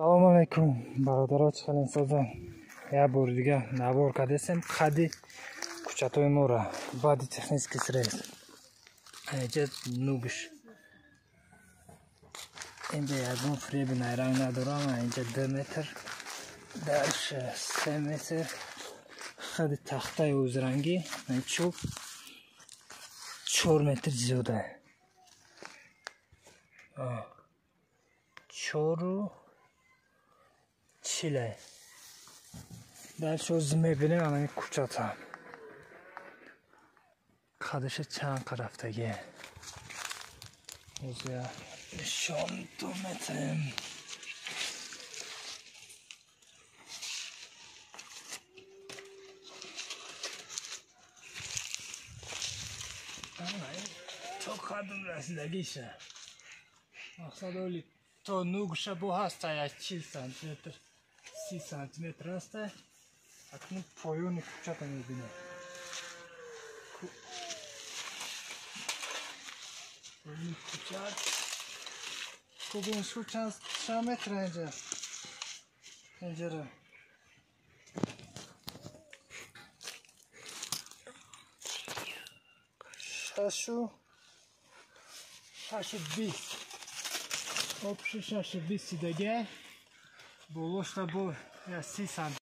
Салом алейкум, бародаро, чӣ хелен, созен? Як бори дига навор кардесем қади кӯчатои мора баъди технический срез. Инҷа нугш, инҷа ягон фреби найранг надорам. Инҷа 2 метр, дальше 3 метр. Хади тахтаи узрангӣ чӯб 4 метр зиёда, 4:40. Дальше оз мебинем анами кӯчата қадаша чанд рафтагӣ. Озя нишон дометем. То қадм расидагиша, мақсад, оли то нугша бо ҳаста як 40 сантиметр, 30 сантиметр ҳаста. Акнун поёни кӯчата мебинем. Поёни кӯчат кубиншу чанд метр инҷа, инҷара 6:20, общий 6:20 сидага. Болошта бо 30.